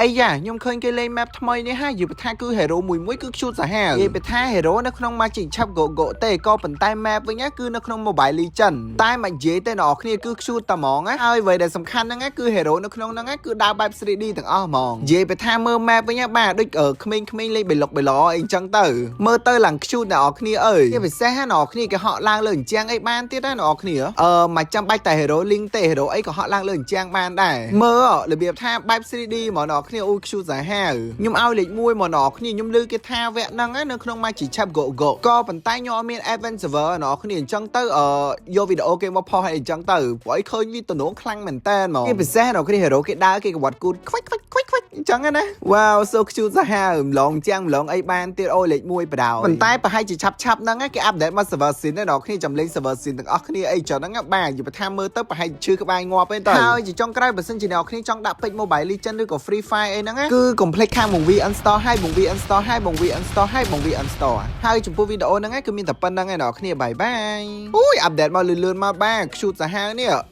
អាយ៉ាខ្ញុំឃើញគេលេង map ថ្មីនេះហាយីបថាគឺ hero មួយមួយគឺ cute សាហាវនិយាយពីថា hero នៅក្នុង Magic Chess Go Go ទេក៏ប៉ុន្តែ map វិញណាគឺនៅក្នុង Mobile Legend តែមកនិយាយទេអ្នកនរគ្នាគឺ cute តែហ្មងណាហើយអ្វីដែលសំខាន់ហ្នឹងណាគឺ hero នៅក្នុងហ្នឹងណាគឺដើរបែប 3D ទាំងអស់ហ្មងនិយាយពីថាមើល map វិញណាបាទដូចក្មេងៗលេងបេលុកបេឡអីចឹងទៅមើលទៅឡើង cute អ្នកនរគ្នាអើយជាពិសេសណាអ្នកនរគ្នាគេហក់ឡើងលើអញ្ចឹងអីបានទៀតណាអ្នកនរគ្នាអឺមិនចាំបាច់តែ hero Ling ទេ hero អីក៏ហក់ឡើងលើអញ្ចឹងបានដែរមើលរបៀបថាបែប 3D ហ្មងអ្នកនរគ្នាអូយ cute សាហាវខ្ញុំឲ្យលេខ1មកអ្នកនរគ្នាខ្ញុំឮគេថាវគ្គហ្នឹងណានៅក្នុង Magic Chess Go Go ក៏ប៉ុន្តែខ្ញុំអត់មាន Advance Server អ្នកនរគ្នាអញ្ចឹងទៅអឺយកវីដេអូគេមកផុសឲ្យអញ្ចឹងទៅព្រោះអីឃើញវាទំនងខ្លាំងមែនតើហ្មងគេពិសេសអ្នកនរគ្នា hero គេដើរគេក្បត់គូតខ្វិចខ្វិចខ្វិចខ្វិចអញ្ចឹងណា Wow, so cute សាហាវម្លងជាងម្លងអីបានទៀតអូយលេខ1បដ ாய் ប៉ុន្តែប្រហែលជាឆាប់ឆាប់ហ្នឹងគេupdate មក server ស៊ីនអ្នកនរគ្នាចាំលេង server ស៊ីនទាំងអស់គ្នាអីចឹងហ្នឹងបាទយល់ថាមើលទៅប្រហែលឈឺក្បាលងាប់ឯងទៅហើយជាចុងក្រោយបើសិនជាអ្នកនរគ្នាចង់ដាក់ពេជ្រ Mobile Legend ឬក៏ Free Fire អីហ្នឹងគឺកុំភ្លេចខាងបង VN Store ហើយបង VN Store ហើយបង VN Store ហើយបង VN Store ហើយចំពោះវីដេអូហ្នឹងគឺមានតែប៉ុណ្្នឹងឯងអ្នកនរគ្នាbye bye អូយ update មកលឿនៗមកបាទ cute សាហាវនេះ។